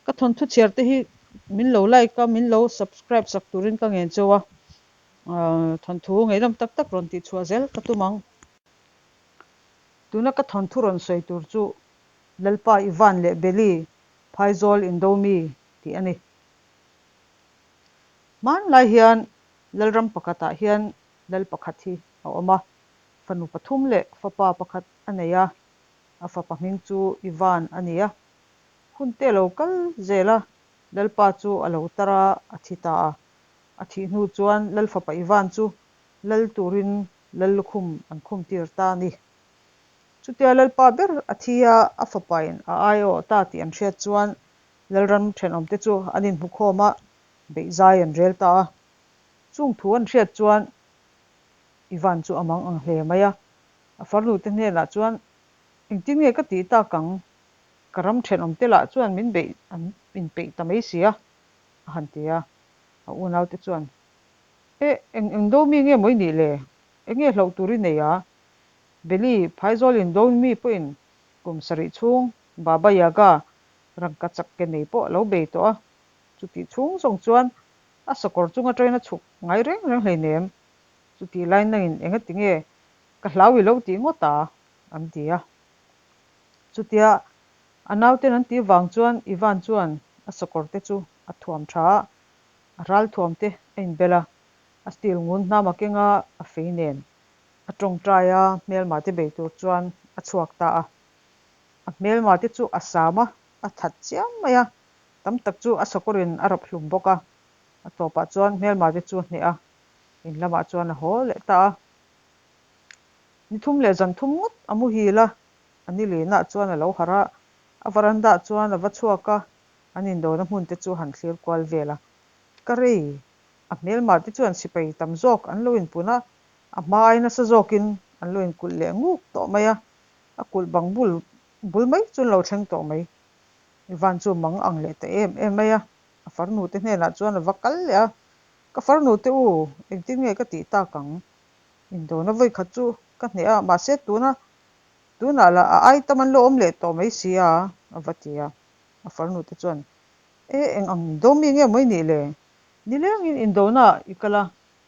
Ka thawnthu chhiar te hi min lo like a, min lo subscribe sak turin ka ngen cheu a, thawnthu ngaihnawm tak tak rawn tih chhuah zel ka tum ang. Tuna ka thawnthu rawn sawi tur chu Lalpa Ivan leh Beli Phaizawl Indomi tih a ni. Hmanlai hian Lalram pakhatah hian Lal pakhat hi a awm a, fanu pathum leh fapa pakhat a nei a, a fapa hming chu Ivan a ni a. Hun te a lo kal zel a, Lalpa chu a lo tar a, a thi ta a. A thih hnu chuan Lalfapa Ivan chu Lal turin Lal lukhum an khum tir ta a ni. Chutia Lalpa ber a thi a, a fapain a aiawh ta tih an hriat chuan Lalram thenawmte chu an inhmukhawm a, beihzai an rel ta a. Chung thu an hriat chuan Ivan chu a mang ang hle mai a, a farnute hnenah chuan, Engtin nge ka tih tak ang? Ka ram thenawmte lah chuan min beih an inpeih ta mai si a, a han ti a. A unaute chuan, E, eng eng do mi nge maw i nih le? Eng nge hlauh tur i nei a? Beli, Phaizawl in do mi pawhin kum sarih chhung Baba Yaga rangkachak ke nei pawh a lo bei tawh a, chutih chhung zawng chuan a sakawr chung atangin a chhuk ngai reng reng hleinem. Chutih lai nangin engati nge ka hlau i lo tih ngawt a? an ti a. Chutia a nauten an tih vang chuan Ivan chuan a sakawr te chu a thuam tha a, a ral thuam te a inbel a, a steel ngun hnam a keng a, a fei nen a tawngtai a, hmelma te bei tur chuan a chhuak ta a. A hmelma te chu a sam a, a that chiam mai a, tam tak chu a sakawrin a rap hlum bawk a, a tawpah chuan hmelma te chu a hneh a, in lamah chuan a haw leh ta a. Ni thum leh zan thum ngawt a muhil a, a ni lenah chuan a lo harh a, a veranda chuan a va chhuak a, an indona hmun te chu han thlir kual vel a. Ka rei, a hmelma te chuan sipai tam zawk an lo inpun a, a hma ai nasa zawkin an lo inkulh leh nguk tawh mai a, a kulh bang bul bul mai chu an lo thleng tawh mai. Ivan chu mang ang leh ta em em mai a, a farnu te hnenah chuan a va kal leh a, Ka farnu te u, engtin nge ka tih tak ang? Indona vawi khat chu ka hneh a, mahse tuna tunah lah a ai tam an lo awm leh tawh mai si a, a va ti a. A farnu te chuan, E, eng ang indo mi nge maw i nih le? Nilengin indona i kal a,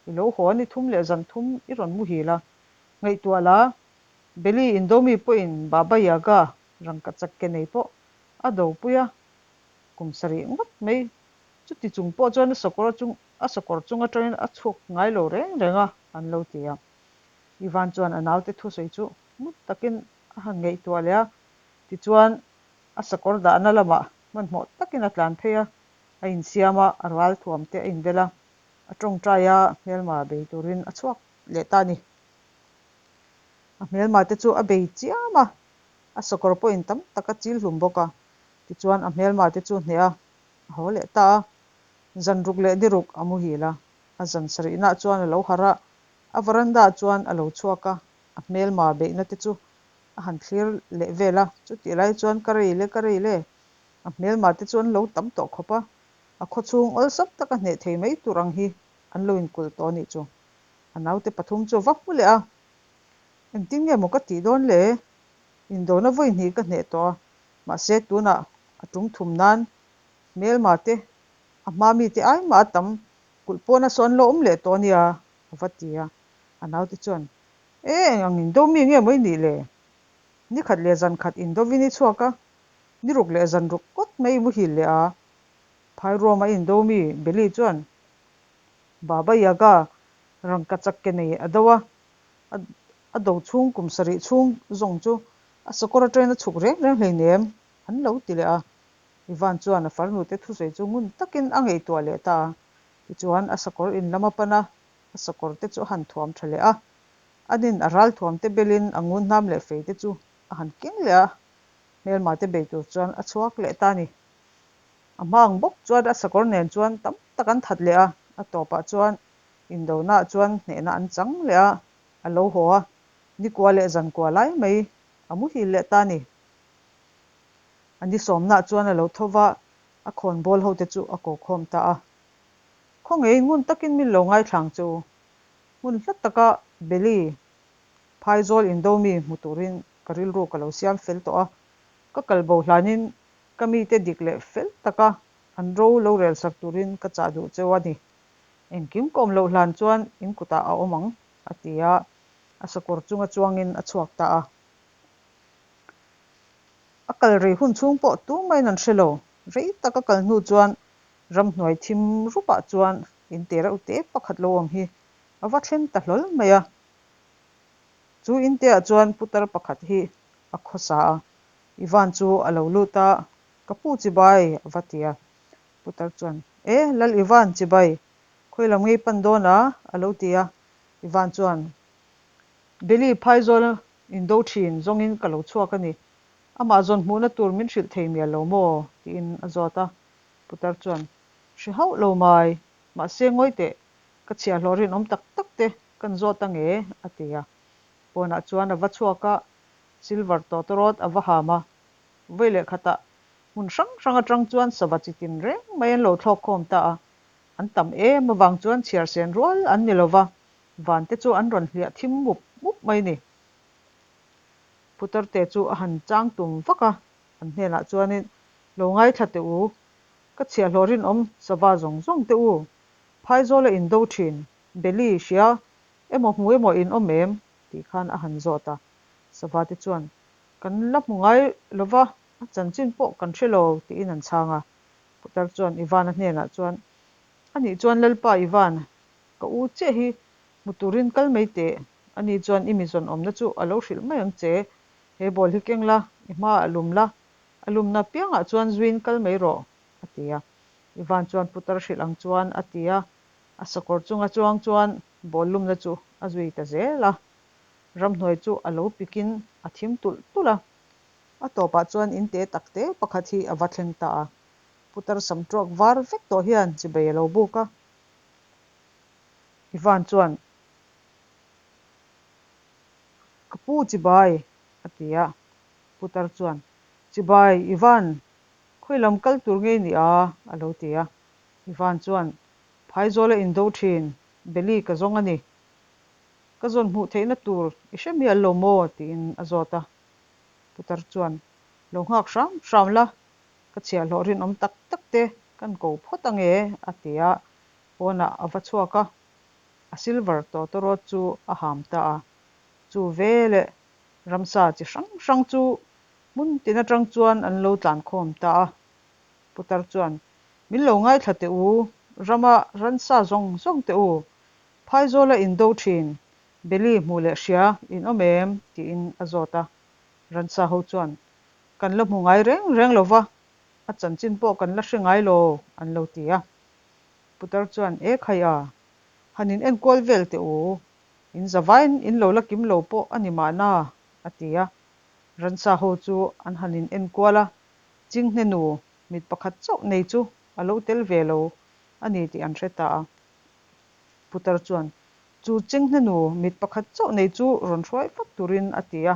i lo haw a ni thum leh zan thum i rawn muhil a, ngaihtuah la, Beli indo mi pawhin Baba Yaga rangkachak ke nei pawh a dopui a, kum sarih ngawt mai Chuti chung pawh chuan a sakawr chung a sakawr chung atangin a chhuak ngai lo reng reng a, an lo ti a. Ivan chuan a naute thusawi chu ngut takin a han ngaihtuah leh a, tichuan a sakawr dahna lamah hmanhmawh takin a tlan phei a, a insiam a, a ral thuam te a inbel a, a tawngtai a, hmelma bei turin a chhuak leh ta a ni. A hmelma te chu a bei chiam a, a sakawr pawhin tam tak a chil hlum bawk a, tichuan a hmelma te chu hneh a, A haw leh ta a, zan ruk leh ni ruk a muhil a, a zan sarihnaah chuan a lo harh a, a veranda-ah chuan a lo chhuak a, a hmelma beihna te chu a han thlir leh vel a, chutih lai chuan ka rei le ka rei le, a hmelma te chu an lo tam tawh khawp a, a khawchhung awlsam taka hneh thei mai tur ang hi an lo inkulh tawh a nih chu. A naute pathum chu a va hmu leh a, Engtin nge maw ka tih dawn le? Indona vawi hnih ka hneh tawh a, mahse tunah a tum thum nan hmelma te, a hma mite ai mah a tam kulh pawna sawn lo awm leh tawh a nia, a va ti a. A naute chuan, E, eng ang indo mi nge maw i nih le? Ni khat leh zan khat indovin i chhuak a, ni ruk leh zan ruk kawt mai i muhil leh a. Phairuama indo mi Beli chuan, Baba Yaga rangkachak ke nei a do a, a do chhung kum sarih chhung zawng chu a sakawr atangin a chhuk reng reng hleinem an lo ti leh a. Ivan chuan a farnute thusawi chu ngun takin a ngaihtuah leh ta a. Tichuan a sakawr in lam a pan a, a sakawr te chu a han thuam tha leh a. Anin a ral thuam te belin a ngun hnam leh fei te chu a han keng leh a, hmelma te bei tur chuan a chhuak leh ta a ni. A hma ang bawk chuan a sakawr nen chuan tam tak an that leh a, a tawpah chuan Indonaah chuan hnehna an chang leh a, a lo haw a, nikua leh zankua lai mai a muhil leh ta a ni. A ni sawmnaah chuan a lo tho va, a khawnbawl hote chu a kokhawm ta a. Khawngei ngun takin min lo ngaithlang che u. Hmun hla taka Beli phaizawl indo mi hmu turin ka rilru ka lo siam fel tawh a, ka kalbo hlanin Ka mite dik leh fel taka an ro lo rel sak turin ka chah duh cheu a ni. Engkim ka awm loh hlan chuan in kutah a awm ang, a ti a, a sakawr chunga chuangin a chhuak ta a. A kal rei hun chhung pawh tumahin an hre lo. Rei tak a kal hnu chuan ramhnuai thim rupah chuan in te reuh te pakhat lo awm hi a va thleng ta hlawl mai a. Chu in te ah chuan putar pakhat hi a khawsa a, Ivan chu a lo lut a, Ka pu chibai a va ti a. Putar chuan, E, Lal Ivan chibai, khawi lam ngei pan dawn a? a lo ti a. Ivan chuan, Beli phaizawl indo thin zawngin ka lo chhuak a ni. Amah zawn hmuhna tur min hrilh thei mial lo maw? tiin a zawt a. Putar chuan, Hre hauh lo mai, mahse ngawi teh, ka chhiahhlawh rinawm tak tak te kan zawt ang e, a ti a. Pawnah chuan a va chhuak a, silver tawtawrawt a va ham a. Vawi leh khatah hmun hrang hrang atang chuan sava chi tin reng mai an lo thlawk khawm ta a. An tam em avang chuan chhiar sen rual an ni lo va, van te chu an rawn hliah thim mup mup mai ni. Putarte chu a han chang tum vak a, an hnenah chuanin, Lo ngaithla teh u, ka chhiahhlawh rinawm sava zawng zawng teh u, phaizawla indo thin, Beli, hria emaw hmu emaw in awm em? tih khan a han zawt a. Savate chuan, Kan la hmu ngai lo va, a chanchin pawh kan hre lo, tiin an chhang a. Putar chuan Ivan-a hnenah chuan, Anih chuan Lalpa Ivan, ka u chiah hi hmu turin kal mai teh. Ani chuan i mi zawn awmna chu a lo hrilh mai ang che. He ball hi keng la, i hmaah lum la, a lumna piangah chuan zuiin kal mai rawh, a ti a. Ivan chuan putar hrilh ang chuan a ti a. A sakawr chunga chuang chuan ball lumna chu a zui ta zel a. Ramhnuai chu a lo pikin a thim tulh tulh a. A tawpah chuan in te tak te pakhat hi a va thleng ta a. Putar sam tuak var vek tawh hian chibei a lo buk a. Ivan chuan, Ka pu chibai, a ti a. Putar chuan, Chibai, Ivan, khawi lam kal tur ngei ni a? a lo ti a. Ivan chuan, Phaizawla indo thin, Beli ka zawng a ni. Ka zawn hmuh theihna tur i hre mial lo maw? tiin a zawt a. Putar chuan, Lo nghak hram hram la, ka chhiahhlawh rinawm tak tak te kan ko phawt ange, a ti a. Pawnah a va chhuak a, a silver tawtawrawt chu a ham ta a. Chu veleh ramsa chi hrang hrang chu hmun tin atang chuan an lo tlankhawm ta a. Putar chuan, Min lo ngaithla teh u, rama ransa zawng zawng teh u, Phaizawla indo thin, Beli hmuh leh hria in awm em? tiin a zawt a. Ransa ho chuan, Kan la hmu ngai reng reng lo va, a chanchin pawh kan la hre ngai lo, an lo ti a. Putar chuan, E khai a, han in enkual vel teh u, in zavain in lo la kim lo pawh a ni mahna, a ti a. Ransa ho chu an han in enkual a, Chinghne nu mit pakhat chauh nei chu a lo tel ve lo a ni tih an hre ta a. Putar chuan chu Chinghne nu mit pakhat chauh nei chu rawn hruai vak turin a ti a.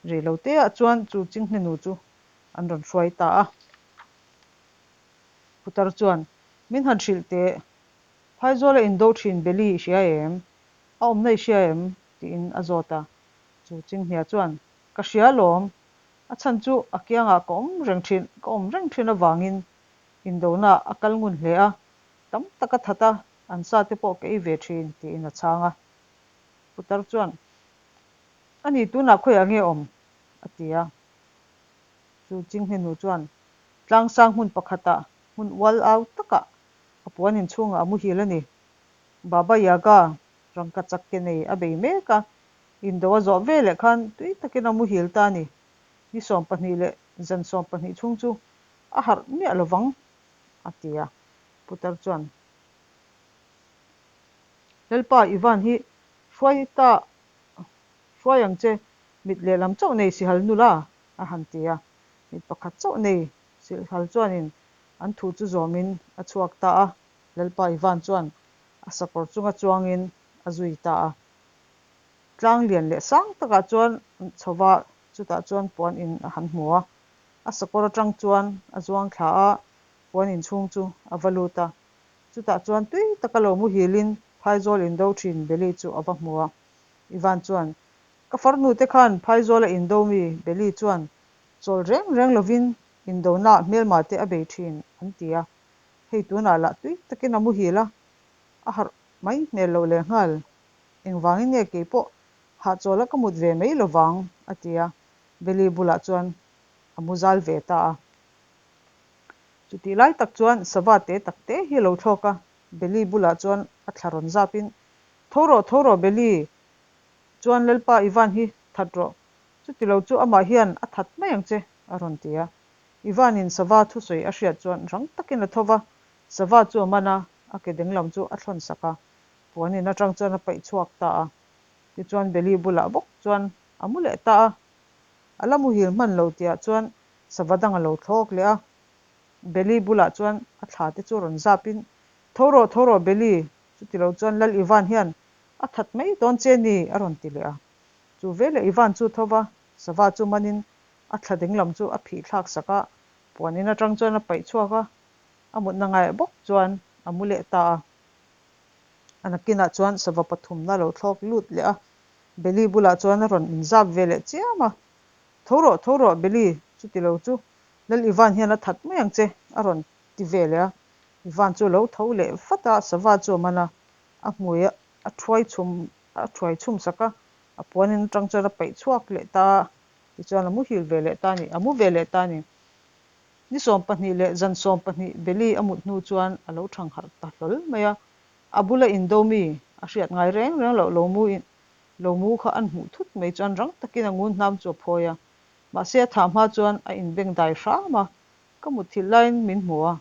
Rei lo te ah chuan chu Chinghne nu chu an rawn hruai ta a. Putar chuan, Min han hrilh teh, Phaizawla indo thin Beli i hria em? A awmna i hria em? tiin a zawt a. Chu Chinghnia chuan, Ka hria alawm, a chhan chu a kiangah ka awm reng thin, ka awm reng thin avangin indona a kal ngun hle a, tam tak a that a, an sa te pawh ka ei ve thin, tiin a chhang a. Putar chuan, Ani tunah khawiah nge awm? a ti a. Chu Chinghne-nu chuan tlangsang hmun pakhatah hmun ual au takah a puan inchhungah a muhil a ni. Baba Yaga rangka chak ke nei a bei mek a, indo a zawh veleh khan tui takin a muhil ta a ni. Ni 20 leh zan 20 chhung chu a harh miah lo vang, a ti a. Putar chuan, Lalpa Ivan hi hruai ta hruai ang che, mit lehlam chauh nei sihal nula, a han ti a. Mit pakhat chauh nei sihal chuanin an thu chu zawmin a chhuak ta a, Lalpa Ivan chuan a sakawr chunga chuangin a zui ta a. Tlang lian leh sang takah chuan chho va, chutah chuan puan in a han hmu a. A sakawr atang chuan a zuang thla a, puan in chhung chu a va lut a. Chutah chuan tui taka lo muhilin phaizawl indo thin Beli chu a va hmu a. Ivan chuan, Ka farnu te khan phaizawla indo mi Beli chuan chawl reng reng lovin Indonaah hmelma te a bei thin, an ti a. Hei tunah lah tui takin a muhil a, a harh mai hmel loh lehnghal. Engvangin nge kei pawh hahchawla ka mut ve mai lovang? a ti a, Beli bulah chuan a mu zal ve ta a. Chutih lai tak chuan sava te tak te hi a lo thlawk a, Beli bulah chuan a thla rawn zapin, Tho rawh, tho rawh Beli, chuan Lalpa Ivan hi that rawh, chuti lo chu amah hian a that mai ang che, a rawn ti a. Ivan-in sava thusawi a hriat chuan rang takin a tho va, sava chu a man a, a ke dinglam chu a thlawn sak a, puanin atang chuan a paih chhuak ta a. Tichuan Beli bulah bawk chuan a mu leh ta a. A la muhil hman lo tihah chuan sava dang a lo thlawk leh a. Beli bulah chuan a thla te chu rawn zapin, Tho rawh, tho rawh Beli, chuti lo chuan Lal Ivan hian a that mai dawn che ni, a rawn ti leh a. Chu veleh Ivan chu tho va, sava chu manin a thla ding lam chu a phih thlak sak a, puanin atang chuan a paih chhuak a, a mutna ngaiah bawk chuan a mu leh ta a. A nakinah chuan sava pathumna a lo thlawk lut leh a, Beli bulah chuan a rawn inzap ve leh chiam a, Tho rawh, tho rawh Beli, chuti lo chu Lal Ivan hian a that mai ang che, a rawn ti ve leh a. Ivan chu a lo tho leh vat a, sava chu a man a, a hmui a thuai chhum a thuai chhum sak a, a puanin atang chuan a paih chhuak leh ta a, tichuan a muhil ve leh ta a ni, a mu ve leh ta a ni. Ni 20 leh zan 20 Beli a mut hnu chuan a lo thang harh ta hlawl mai a, a bula indo mi a hriat ngai reng reng loh lo mu lo mu kha an hmuh thut mai chuan rang takin a ngun hnam chu a phawi a, mahse a thah hma chuan a inbeng dai hram a, ka mutthilh laiin min hmu a,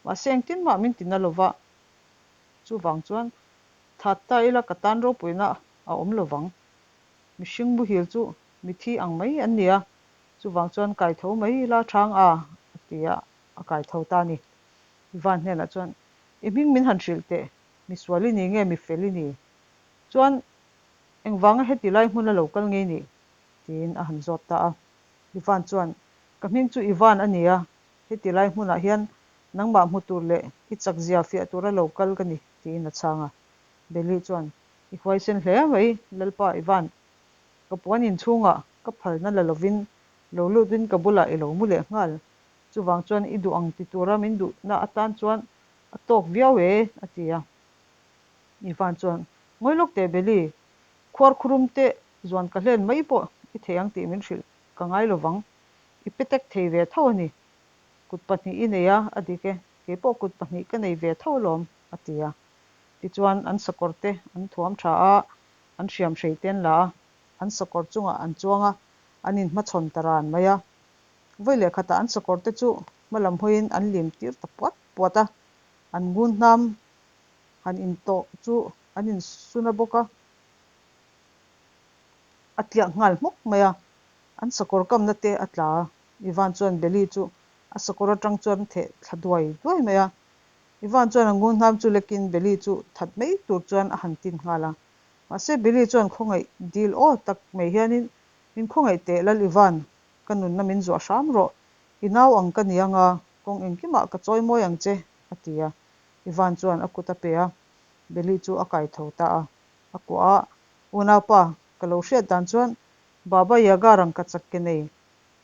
mahse engtin mah min ti na lova, chuvang chuan that ta ila ka tan ropuina a awm lovang, mihring muhil chu mithi ang mai an ni a, chuvang chuan kai tho mai ila chhang a, a ti a, a kai tho ta a ni. Ivan hnenah chuan, I hming min han hrilh teh, misual i ni nge mifel i ni? Chuan engvanga heti lai hmuna lo kal ngei ni? tiin a han zawt ta a. Ivan chuan, Ka hming chu Ivan a ni a, heti lai hmunah hian nangmah hmu tur leh i chakzia fiah tura lo kal ka ni, tiin a chhang a. Beli chuan, I huaisen hle mai, Lalpa Ivan. Ka puan inchhungah ka phalna la lovin lo lutin ka bulah i lo mu leh nghal. Chuvang chuan i duh ang ti tura min duhna atan chuan a tawk viau e, a ti a. Ivan chuan, Ngawi lawk teh Beli, khuar khurum te zuan ka hlen mai pawh i thei ang tih min hrilh ka ngai lovang. I petek thei ve tho a ni. Kut pahnih i nei a, a dik e. Kei pawh kut pahnih ka nei ve tho alawm, a ti a. Tichuan an sakawr te an thuam tha a, an hriam hrei te an la a, an sakawr chungah an chuang a, an inhmachhawn ta ran mai a. Vawi leh khatah an sakawr te chu hma lam hawiin an lim tir ta puat puat a, an ngun hnam han intawh chu an insuna bawk a, a tliak nghal hmawk mai a, an sakawr kamna te a tla a. Ivan chuan Beli chu a sakawr atang chuan theh thla duai duai mai a. Ivan chuan a ngun hnam chu lekin Beli chu that mai tur chuan a han tin nghal a. Mahse Beli chuan khawngaih dil aw tak mai hianin, Min khawngaih teh Lal Ivan, ka nunna min zuah hram rawh, i nau ang ka ni anga, kawng engkimah ka chawi mawi ang che, a ti a. Ivan chuan a kut a pe a, Beli chu a kai tho ta a. A kuah a, Unaupa, ka lo hriat dan chuan Baba Yaga rangkachak ke nei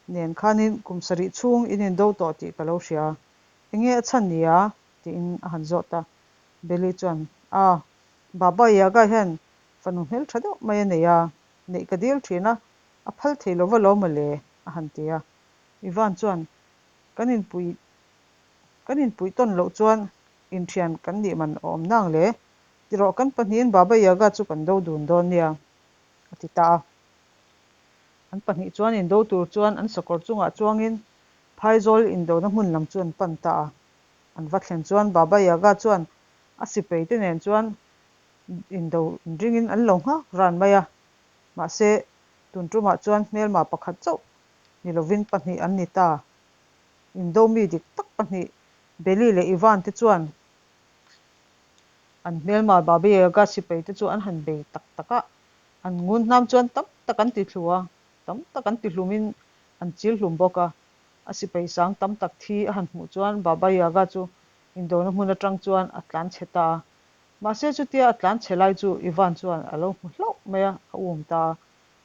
nen khanin kum sarih chhung in indo tawh tih ka lo hria. Enge a chhan ni a? tiin a han zawt a. Beli chuan, A, Baba Yaga hian fanu hmeltha deuh mai a nei a, neih ka dil thin a, a phal thei lo va lo mawle, a han ti a. Ivan chuan, Kan inpui kan inpuih tawn loh chuan inthian kan nih man a awm nang le, tirawh kan pahnihin Baba Yaga chu kan do dun dawn nia, a ti ta a. An pahnih chuan indo tur chuan an sakawr chungah chuangin phaizawl indona hmun lam chu an pan ta a. An va thlen chuan Baba Yaga chuan a sipai te nen chuan indo inringin an lo nghak ran mai a. Mahse, tun tumah chuan hmelma pakhat chauh ni lovin pahnih an ni ta. Indo mi dik tak pahnih Beli leh Ivan te chuan an hmelma Baba Yaga sipai te chu an han bei tak tak a. An ngun hnam chuan tam tak an ti thlu a, tam tak an ti hlumin an chil hlum bawk a. A sipai sang tam tak thi a han hmuh chuan Baba Yaga chu indona hmun atang chuan a tlan chhe ta a. Mahse chutia a tlan chhe lai chu Ivan chuan a lo hmu hlauh mai a, a um ta a.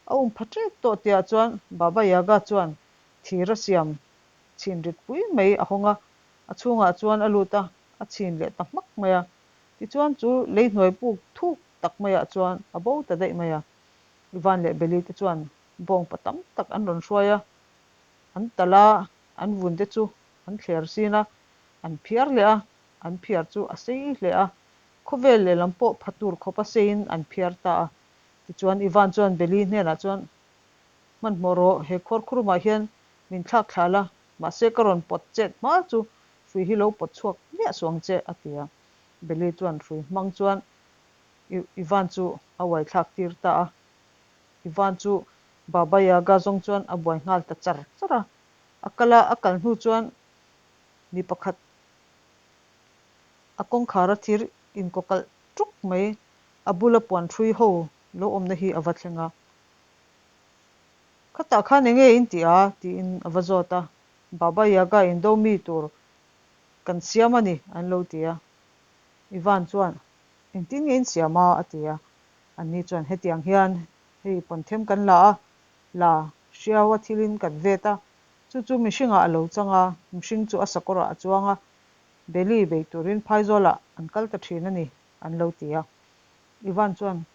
A um pha tep tawh tihah chuan Baba Yaga chuan thir a siam. Chhin rit pui mai a hawng a, a chhungah chuan a lut a, a chhin leh ta hmak mai a. Tichuan chu lei hnuai puk thuk tak maiah chuan a bo ta daih mai a. Ivan leh Beli te chuan bawngpa tam tak an rawn hruai a, an talh a, an vun te chu an thler sin a, an phiar leh a, an phiar chu a sei hle a, khawvel lehlam pawh pha tur khawpa seiin an phiar ta a. Tichuan Ivan chuan Beli hnenah chuan, Hmanhmawh rawh, he khuarkhurumah hian min thlak thla la, mahse ka rawn pawt chet hma chu hrui hi lo pawt chhuak miah suh ang che, a ti a. Beli chuan hrui hmang chuan Ivan chu a uai thlak tir ta a. Ivan chu Baba Yaga zawng chuan a buai nghal ta char char a. A kal a, a kal hnu chuan mi pakhat a kawngkhar a thir inkawkalh tuk mai, a bula puan hrui ho lo awmna hi a va thleng a. Khatah khan enge in ti a? tiin a va zawt a. Baba Yaga indo mi tur kan siam a ni, an lo ti a. Ivan chuan, Engtin nge in siam a? a ti a. Anni chuan, Hetiang hian hei pawnthem kan la a, la hriau a thilin kan vet a, chu chu mihringah a lo chang a, mihring chu a sakawrah a chuang a, Beli bei turin phaizawlah an kal ta thin a ni, an lo ti a. Ivan chuan,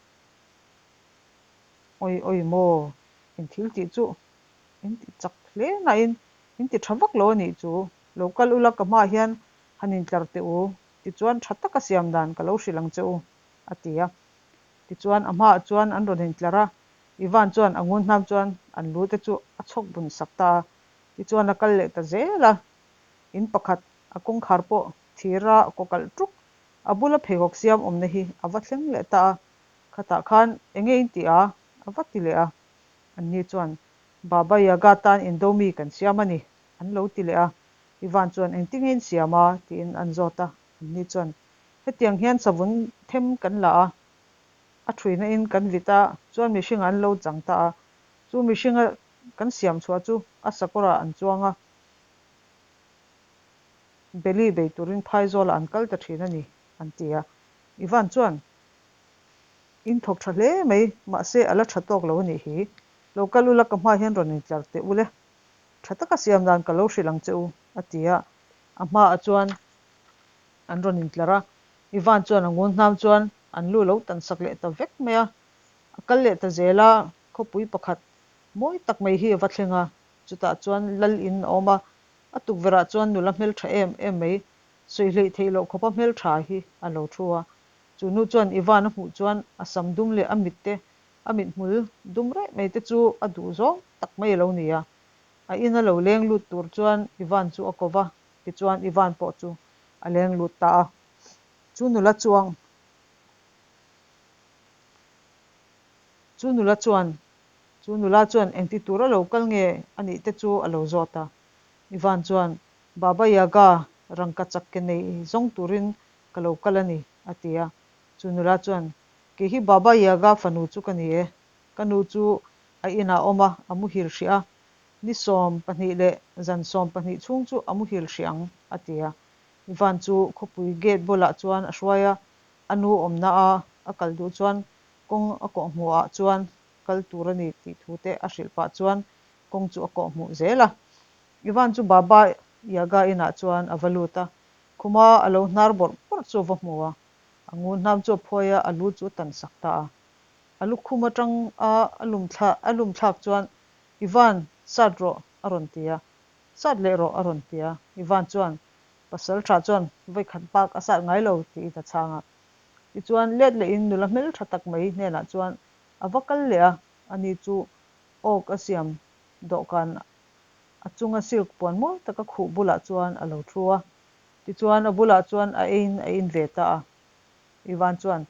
Awi awi maw, in thil tih chu in ti chak hle nain in ti tha vak lo a nih chu, lo kal ula ka hmaah hian han intlar teh u, tichuan tha taka siam dan ka lo hrilh ang che u, a ti a. Tichuan a hmaah chuan an rawn intlar a, Ivan chuan a ngun hnam chuan an lu te chu a chhawk bun sak ta a, tichuan a kal leh ta zel a, in pakhat a kawngkhar pawh thira kawkalh tuk a bula pheikhawk siam awmna hi a va thleng leh ta a. Khatah khan enge in ti a? A va ti leh a. Anni chuan, Baba Yaga tan indo mi kan siam a ni, an lo ti leh a. Ivan chuan, Engtinge in siam a? tiin an zawt a. Anni chuan, Hetiang hian savun them kan la a, a thuina in kan vit a, chuan mihring an lo chang ta a. Chu mihringa kan siam chhuah chu a sakawrah an chuang a, Beli bei turin phaizawlah an kal ta thin a ni, an ti a. Ivan chuan, In thawk tha hle mai, mahse a la tha tawk lo a nih hi. Lo kal ula ka hma hian rawn intlar teh ule. Tha taka siam dan ka lo hrilh ang che u, a ti a. A hmaah chuan an rawn intlar a, Ivan chuan a ngun hnam chuan an lu lo tan sak leh ta vek mai a. A kal leh ta zel a, khawpui pakhat mawi tak mai hi a va thleng a, chutah chuan lal in a awm a, a tukverhah chuan nula hmeltha em em mai, sawi hleih theih loh khawpa hmeltha hi a lo thu a. Chu nu chuan Ivan a hmuh chuan a sam dum leh a mit te, a mithmul dum reh mai te chu a duh zawng tak mai a lo ni a. A ina lo leng lut tur chuan Ivan chu a ko va, tichuan Ivan pawh chu a leng lut ta a. Chu nula chuang Chu nula chuan Chu nula chuan engti tur a lo kal nge a nih te chu a lo zawt a. Ivan chuan Baba Yaga rangka chak ke nei zawng turin ka lo kal a ni, a ti a. Chu nula chuan, Kei hi Baba Yaga fanu chu ka ni e. Ka nu chu a inah a awm a, a muhil hrih a. Ni 20 leh zan 20 chhung chu a muhil hrih ang, a ti a. Ivan chu khawpui gate bulah chuan a hruai a, a nu awmna a a kal duh chuan kawng a kawhhmuhah chuan kal tur a ni tih thu te a hrilh pah chuan kawng chu a kawhhmuh zel a. Ivan chu Baba Yaga inah chuan a va lut a, Khuma a lo hnar bawrh bawrh chu a va hmu a, a ngun hnam chu a phuai a, a lu chu a tan sak ta a. A lukhum atang a a lum thla a lum thlak chuan, Ivan, sat rawh, a rawn ti a. Sat leh rawh, a rawn ti a. Ivan chuan, Pasal tha chuan vawikhat bak a sat ngai lo, tiin a chhang a. Tichuan, let lehin nula hmel tha tak mai hnenah chuan a va kal leh a, ani chu awk a siam dawhkan A chunga silk puan mawi taka khuh bulah chuan a lo thu a, tichuan a bulah chuan a eiin a in ve ta a. Ivan chuan,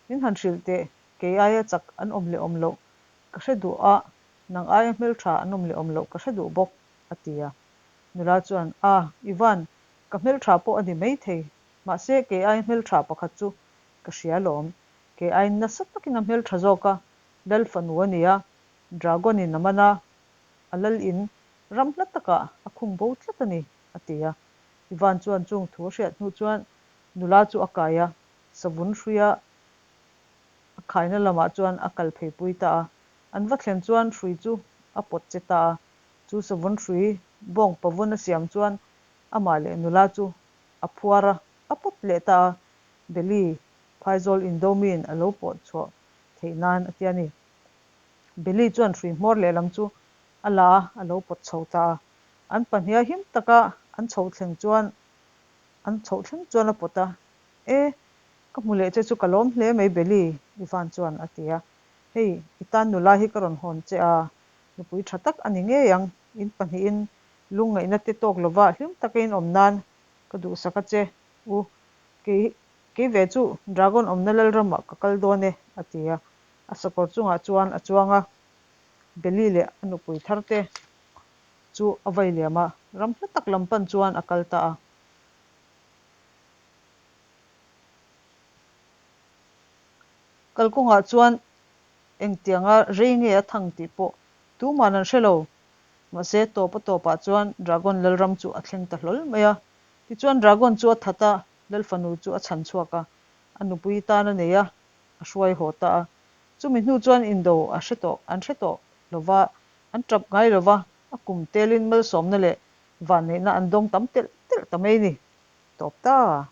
Min han hrilh teh, kei aia chak an awm leh awm loh ka hre duh a, nang aia hmeltha an awm leh awm loh ka hre duh bawk, a ti a. Nula chuan, A, Ivan, ka hmeltha pawh a ni maithei, mahse kei aia hmeltha pakhat chu ka hria alawm. Kei aiin nasa takin a hmeltha zawk a, Lal fanu a ni a, Dragon in a man a, a lal in ram hla takah a khung bo tlat a ni, a ti a. Ivan chuan chung thu a hriat hnu chuan nula chu a kai a, savun hruia a khaina lamah chuan a kal phei pui ta a. An va thlen chuan hrui chu a pawt che ta a, chu savun hrui Bawng pavun a siam chuan amah leh nula chu a phuar a, a pawt leh ta a, Beli phaizawl indomiin a lo pawh chhuah theih nan a ti a ni. Beli chuan hrui hmawr lehlam chu a la a, a lo pawt chho ta a. An pahniha him taka an chhoh thleng chuan an chhoh thleng chuan a pawt a, E, ka hmu leh che chu ka lawm hle mai Beli, Ivan chuan a ti a. Hei, i tan nula hi ka rawn hawn che a, nupui tha tak a ni ngei ang, in pahnihin lungngaihna te tawk lova hlim taka in awm nan ka duhsak a che u, kei kei ve chu Dragon awmna Lalramah ka kal dawn e, a ti a. A sakawr chungah chuan a chuang a, Beli leh a nupui thar te chu a vai liam a, ram hla tak lam pan chuan a kal ta a. Kalkawngah chuan engtianga rei nge a thang tih pawh tuman an hre lo. Mahse, tawp a tawpah chuan Dragon Lalram chu a thleng ta hlawl mai a. Tichuan Dragon chu a that a, Lalfanu chu a chhan chhuak a, a nupui tan a nei a, a hruai haw ta a. Chumi hnu chuan indo a hre tawh an hre tawh lo va, an tap ngai lo va, a kum telin malsawmna leh vanneihna an dawng tam telh telh ta mai ni. Tawp ta!